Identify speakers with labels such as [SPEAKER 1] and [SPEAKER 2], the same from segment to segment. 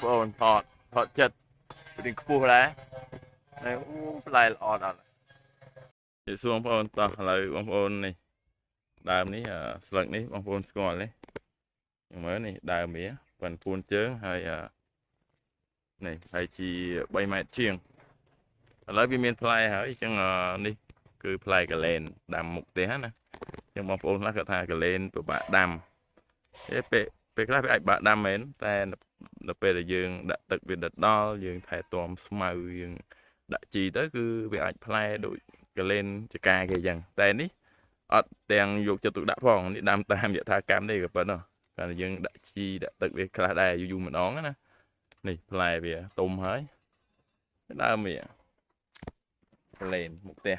[SPEAKER 1] បងអូនថតថតចិត្តរៀងខ្ពស់ដែរហើយអូផ្លែល្អដល់និយាយសួរបងប្អូនតោះឥឡូវបងប្អូននេះដើមនេះស្លឹកនេះបងប្អូនស្គាល់ទេខ្ញុំមើលនេះដើមវាប៉ុនពួនជើងហើយនេះហើយជា3ម៉ែត្រជាងឥឡូវវាមានផ្លែហើយអញ្ចឹងនេះគឺផ្លែកលែនដាំមុខផ្ទះណាអញ្ចឹងបងប្អូនខ្លះគាត់ថាកលែនពិបាកដាំទេពេលពេលខ្លះវាអាចបាក់ដាំមែនតែនៅពេលដែលយើងដាក់ទឹកវាដិតដល់យើងថែទាំស្មៅយើងដាក់ជីទៅគឺវាអាចផ្លែដូចកលែនចកាគេអញ្ចឹងតែនេះអត់ទាំងយកចិត្តទុកដាក់ផងនេះដាំតាមយថាកម្មទេក៏ប៉ុណ្ណោះតែយើងដាក់ជីដាក់ទឹកវាខ្លះដែរយូរយូរម្ដងណានេះផ្លែវាទុំហើយដើមវាកលែនមុខផ្ទះ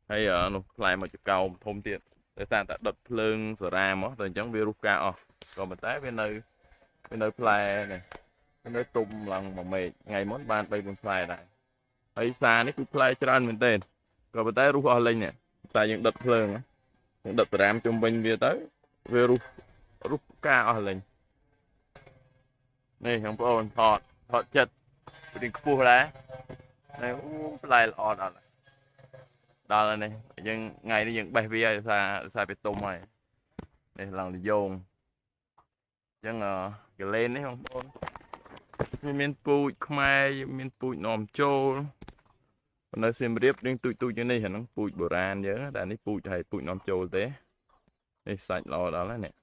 [SPEAKER 1] ហើយនោះផ្លែមកចកោមធំទៀតដោយសារតែដុតភ្លើងសារ៉ាមកតែអញ្ចឹងវារុះផ្កាអស់ក៏ប៉ុន្តែវានៅផ្លែនេះវានៅទុំឡើងមួយមេឃថ្ងៃមុនបាន3 4ផ្លែដែរហើយសានេះគឺផ្លែច្រើនមែនទែនក៏ប៉ុន្តែរុះអស់លេងនេះតែយើងដុតភ្លើងយើងដុតសារ៉ាមជុំវិញវាទៅវារុះផ្កាអស់លេងនេះបងប្អូនថតថតចិត្តរៀងខ្ពស់ដែរនេះអូផ្លែល្អដល់ដល់ហើយនេះយើងថ្ងៃនេះយើងបេះវាឲ្យសារវាទុំហើយនេះឡើងលយងអញ្ចឹងកលែននេះបងប្អូនវាមានពូជខ្មែរមានពូជនាំចូលនៅសៀមរាបរៀងទូចទូចជាងនេះអាហ្នឹងពូជបុរាណយើងតែនេះពូជហើយពូជនាំចូលទេនេះសាច់ល្អដល់ហើយនេះ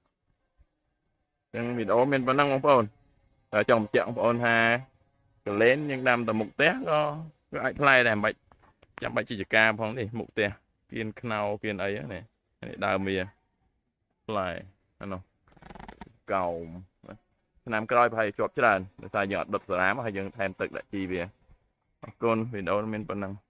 [SPEAKER 1] អញ្ចឹងវីដេអូមានប៉ុណ្ណឹងបងប្អូនតែចង់បញ្ជាក់បងប្អូនថាកលែនយើងដាំតែមុខផ្ទះក៏វាអាចផ្លែដែរមិនបាច់ចាំបាច់ជាចកាផងនេះមុខផ្ទះគៀនខ្នោគៀនអីនេះនេះដើមវាផ្លែអានោះកោមឆ្នាំក្រោយប្រហែលជាប់ច្រើនដោយសារយើងអត់ដុតសារ៉ាមហើយយើងថែមទឹកដាក់ជីវាអរគុណវីដេអូមានប៉ុណ្ណឹង។